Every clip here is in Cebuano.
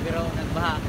Pero nagbaha.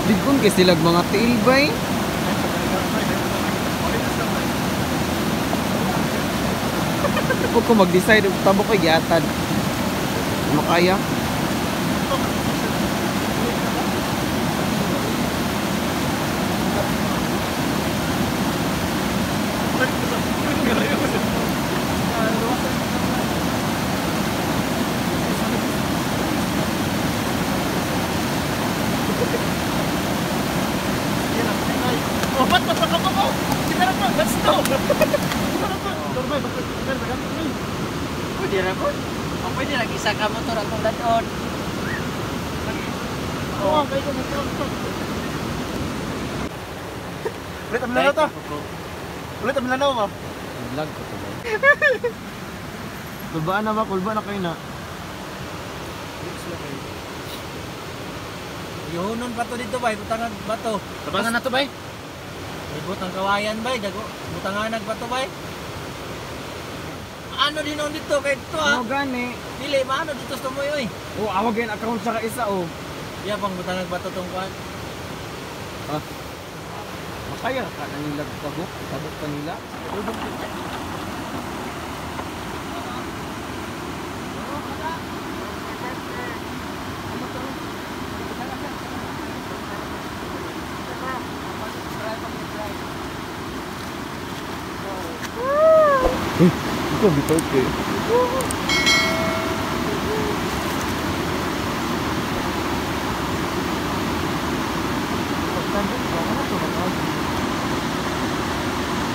Digkon kay silag mga tiil bay. Huwag ko mag-decide og tabok kay giatad. Ano kaya? Pwede na po. O pwede lang isa ka motor akong dadon. Oo, kayo ko motor. Ulit ang Mindanao to. Ulit ang Mindanao ba? Vlog ko to ba? Kulbaan na ba? Kulba na kayo na. Yuhunon pa to dito bay, butangan bato. Tabangan na to bay. Ibutang kawayan bay, dago. Butangan bato bay. Ano din on dito kay to ah. Ano gani? Dili maano dito sa tumoy oy. Oh, awag yan account sa kaisa oh. Iya pang butangan bato tong kuan. Ah. Makaya ka na nila tabok, tabok kanila. Eh, ikaw bitaw kay.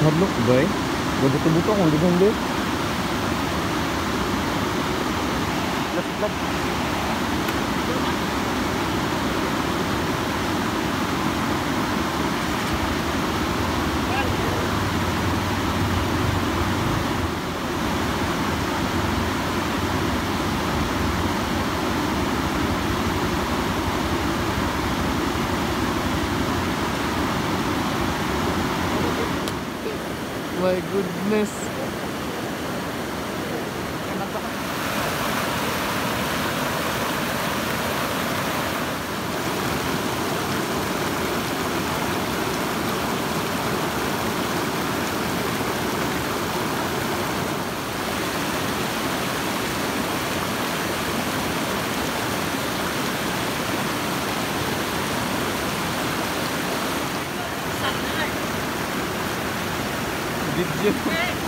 Hadlok ba eh? Gabuto-buto akong ligon ba eh? My goodness. Video.